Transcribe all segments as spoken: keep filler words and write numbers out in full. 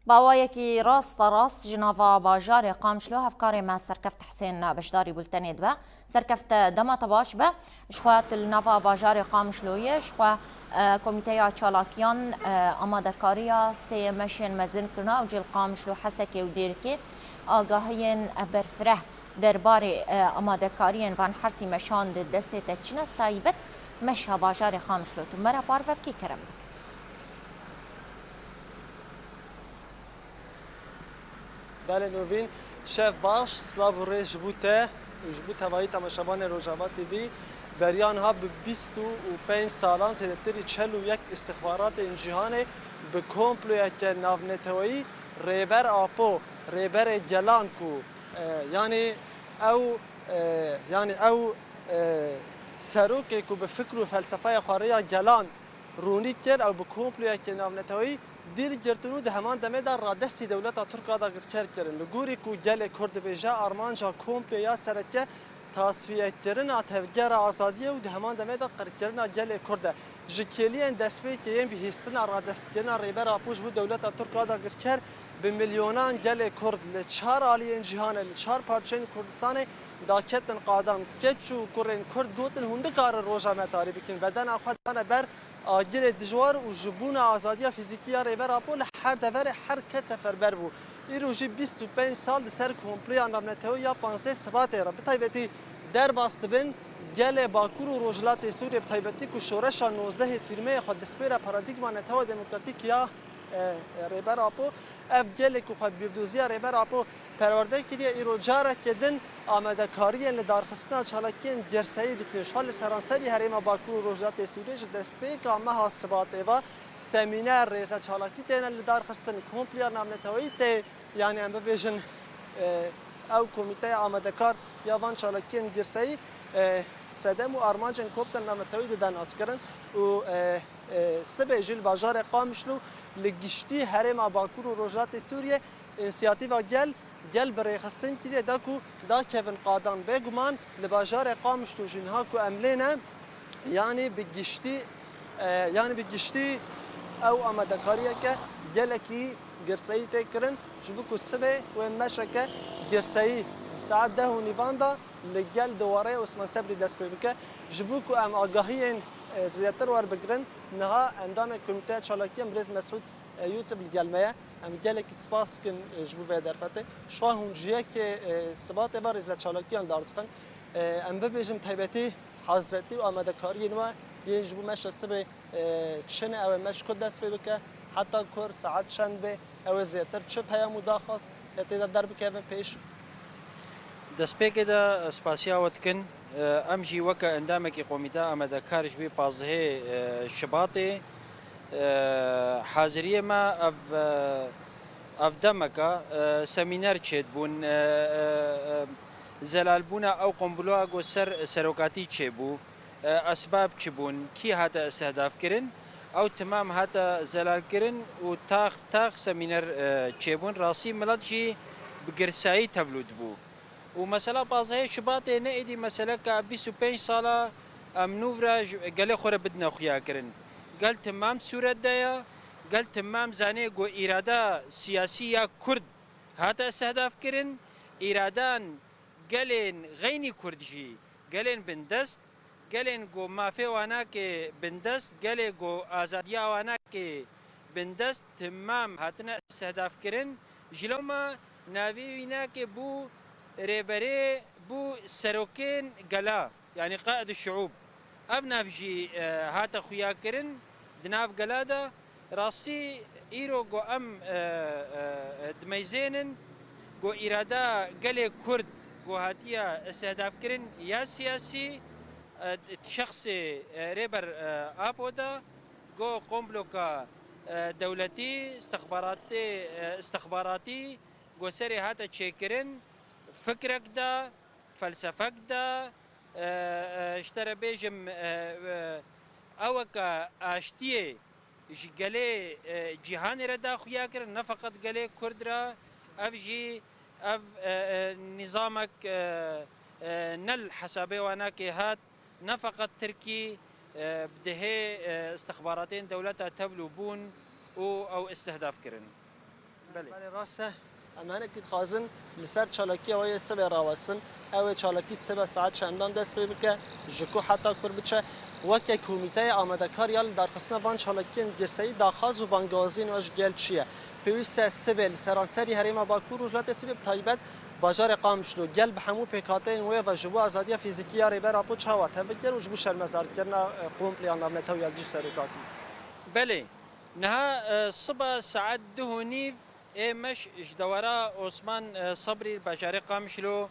Bi awayekî rasterast ji nava bajarê Qamişlo hevkarê me Serkeft Hisên beşdarî bultenê dibe. Serkeft, dema te baş be. Ji xwe tu li nava bajarê Qamişlo yê, ji xwe, e, Komîteya Çalakiyan, e, amadekariya sê meşên mezin kirina û cil Qamişlo, Hesekê û Dêrikê agahiyên berfireh derbarê, e, amadekariyên van hersî meşan di destê te çi ne, taybet meşa bajarê Qamişlo. Tu me re parve bikî, kerem bike. Belê Novîn, şev baş, silav û rêz ji bo te û ji bo tevayî temaşevanê Rojava T V. Beriya niha bi bîst û pênc salan zêdetirî çel û yek îstixbaratên cîhanê bi komployeke navneteweyî Rêber Apo, Rêberê Gelan ku, e, yanî ew, e, yanî ew, e, serokê ku bi fikr û felsefeya xwe rêya gelan rûnî kir, ew bi komployeke navneteweyî dîl girtin û di heman demê de radestî dewleta Tirk re dagirker kirin. Li gorî ku gelê Kurd dibêje, armanca komploya sereke tasfiyekirina tevgera azadiyê û di heman demê de qirkirina gelê Kurd e. Ji kêliyên destpêkê yên bihîstina radestkirina Rêber Apo ji bo dewleta Tirk re dagirker, bi milyonan gelê Kurd li çar aliyên cîhanê, li çar parçeyên Kurdistanê daketin qadan. Keç û kurên Kurd gotin, hûn dikarin roja me tarî bikin, bedena xwe dane ber agirê dijwar û ji bona azadiya fîzîkî ya Rêber Apo li her deverê her kes seferber bû. Îro jî bîst û pênc sal di ser komploya navnetewî ya panzdeh Sibatê re, bi taybetî derbas dibin gelê Bakur û Rojhilatê Sûriyê, bi taybetî ku şoreşa nozdehê Tîrmeyê xwe destpêra paradîgma netewa demokratîk ya, e, e, Rêber Apo, ev gelê ku xwe bîrdoziya Rêber Apo perwerde kiriye, îro careke din amadekariyên lidarxistina çalakiyên girseyî dikin. Ji xwe li seranserî herêma Bakur û Rojhilatê Sûriyê ji destpêka meha Sibatê ve semîner, rêzeçalakî têne lidarxistin, komploya navneteweyî tê, yanî em bibêjin, e, ew komîteya amadekar ya van çalakiyên girseyî, e, sedem û armancên komploya navneteweyî dide naskirin û, e, e, sibê jî li bajarê Qamişlo li giştî herêma Bakur û Rojhilatê Sûriyê însiyatîfa gel, gel bi rêxistin kiriye da ku dakevin qadan. Bêguman li bajarê Qamişlo jî niha ku em lê ne, yanî bi giştî, e, yanî bi giştî ew amadekariyeke gelekî girseyî tê kirin, ji bo ku sibê wê meşeke girseyî saet deh û nîvan de li gel di warê Osman Sebrî dest pê bike. Ji bo ku em agahiyên, e, zêdetir werbigirin, niha endamê Komîteya Çalakiyan birêz Mesûd, e, Yûsif li gel me ye. Em gelekî spas dikin, e, ji bo vê derfetê. Ji xwe hûn ji yekê, e, Sibatê ve rêzeçalakiyan dardixin. E, em bibêjin taybetî hazretî û amadekariyên we yên ji bo meşa sibê, e, çi ne, ew ê meş ku dest pê bike, heta kur saet çend be, ew ê zêdetir çi peyam û daxwaz ya tê de derbikevin pêş. Destpêkê de spasiya we dikin. Em jî weke endamekî Komîteya Amadekar ji vê pazdehê, e, Şibatê, e, haziriyê me ev, e, ev demeka, e, semîner çêdibûn, e, e, e, zelalbûna ew kombuloya ku ser serokatî çêbû, e, esbab çi bûn, kî hate istihdafkirin, ew timam hate zelalkirin û tax bi tax semîner, e, çêbûn. Rastî milet jî bi girsayî tevlû dibû. Û mesela pazdehê Şibatê ne êdî meseleka bîst û pênc sala em nûvra ji gelê xwe re bidine xuyakirin. Gel timam sûret de ya, gel timam zanê ku îrada siyasî ya Kurd hate istihdafkirin, îradan gelên xeynî Kurd jî, gelên bindest, gelên ku mafê wan nake bindest, gelê ku azadiya wan nake bindest, timam hatine istihdafkirin. Ji loma navê wî nake bû rêberê, bû serokên gela, yanî qaid şiûb. Ev nav jî, e, hate xuyakirin di nav gela de. Rastî îro ku em, e, e, e, dimeyzênin ku îrada gelê Kurd ku hatiye istihdafkirin ya siyasî, e, di şexsê, e, Rêber, e, Apo de, ku komploka, e, dewletî, istixbaratê, e, istixbaratî ku serê hate çêkirin, fikrek de, felsefek de, e, e, ji te re bêjim, e, e, eweke aştiyê ji gelê, e, cîhanê re da xuya kirin, ne feqet gelê Kurd re, ev jî, ev, e, e, nîzamek, e, e, ne li hesabê wanakê hat, ne feqet Tirkî, e, bi dihê, e, istixbaratên dewleta tevlû bûn û ew istihdaf kirin. Belê. Belê, rast e. Em hinekî dixwazin li ser çalakiya wê yê sibê rawestin. Ew ê çalakî sibe saet çendan dest pê bike, ji ku heta kur biçe. Weke komîteyê amadekar ya li darxistina van çalakiyên girseyî daxwaz û bangewaziyên we ji gel çi ye? Pêwîst e sibê li seranserî herêma Bakur Rojhilatê Sûriyê bi taybet bajarê Qamişlo gel bi hemû pêkhateyên wê ve ji bo azadiya fîzîkî ya Rêber Apo çawa tevbiger û ji bo şermezarkirina, e, komplê ya navnetewî ya li dijî serokatî? Belê. Niha, e, siba saet duh û nîv ê meş ji dewera Osman, e, Sebrî li bajarê Qamişlo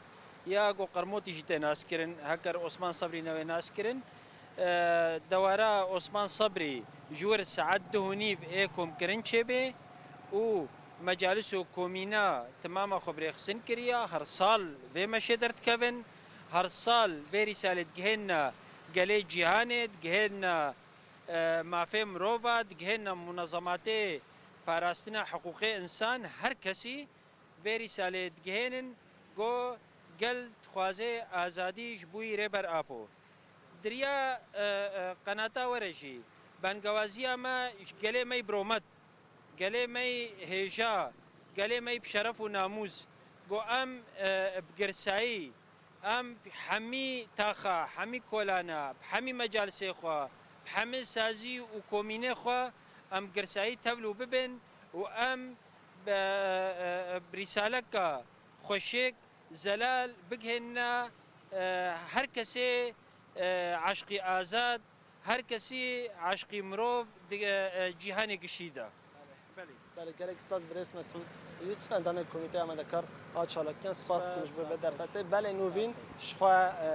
ya ku Qermotî jî tê naskirin, heker Osman Sebrî newê naskirin. E, dewera Osman Sebrî ji wir saet duh û nîv ê komkirin çêbê û mecalis û komîna timama xwe bi rêxistin kiriya. Her sal vê meşê derdikevin. Her sal vê rîsalê digihênine gelê cîhanê, digihênine, e, mafê mirova, digihênine munezematê parastina hiqûqê însan, her kesî vê rîsalê digihênin ku gel dixwaze azadî ji bo wî Rêber Apo. Diriya, e, e, qenata we re jî bangewaziya me ji gelê me yî biromet, gelê me yî hêja, gelê me yî bi şeref û namûs, ku em, e, bi girsayî, em hemî taxa, hemî kolana, bi hemî mecalisê xwe, bi hemî sazî û komînê xwe em girsayî tevlû bibin û em bi, e, e, bi rîsaleka xweşik, zelal bigihênine, e, her kesê, e, eşqî azad, her kesî eşqî mirov di, e, cîhanê gişî de. Belê. Belê, gelek spas birêz Mesûd. Yusuf, endamê komîteya amadekar a çalakiyan, spas dikim ji bo vê derfetê. Belê, nûvîn ji xwe, e,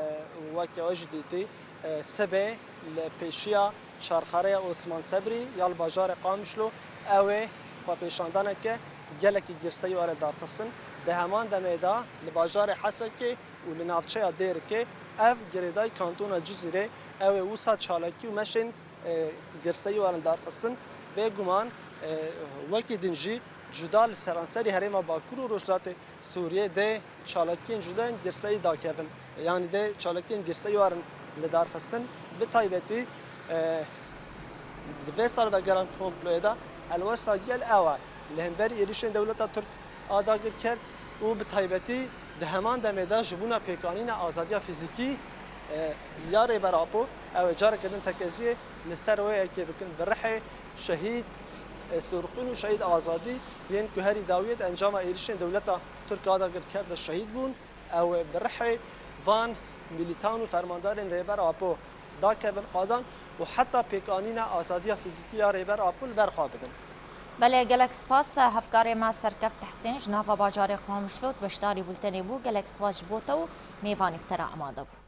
weke we jî dîtî, e, sibê li pêşiya çarxareya Osman Sebrî ya li bajarê Qamişlo, ew ê xwepêşandaneke gelekî girseyî were darxistin. Di heman demê de li bajarê Hesekê û li navçeya Dêrikê ev girêdayî kantona Cizîrê, ew ê wisa çalakî û meşên, e, girseyî werin darxistin. Bêguman, e, wekî din jî cuda li seranserî herêma Bakur û Rojhilatê Sûriyê dê çalakiyên cuda yên girseyî dakevin. Yanî dê çalakiyên girseyî werin li darxistin. Bi taybetî, e, di vê salvegera komployê de helwesta gel ew e. Li hemberî êrişên dewleta Tirk a dagirker û bi taybetî di heman demê de ji bona pêkanîna azadiya fîzîkî, e, ya Rêber Apo, ew ê careke din tekeziyê li ser wê yekê bikin. Bi rihê şehîd, e, Sirqûn û şehîd Azadî yên ku herî dawiyê di encama êrişên dewleta Tirk a dagirker de şehîd bûn, ew ê bi rihê van milîtan û fermandarên Rêber Apo dakevin qadan û heta pêkanîna azadiya fîzîkî ya Rêber Apo li ber xwe bidin. Belê, gelek spas, hevkarê me Serkeft Tehsîn ji nava bajarê Qamişlo di beşdarî bultenê bû. Gelek spas ji bo te û mêvanê bi te re amade bû.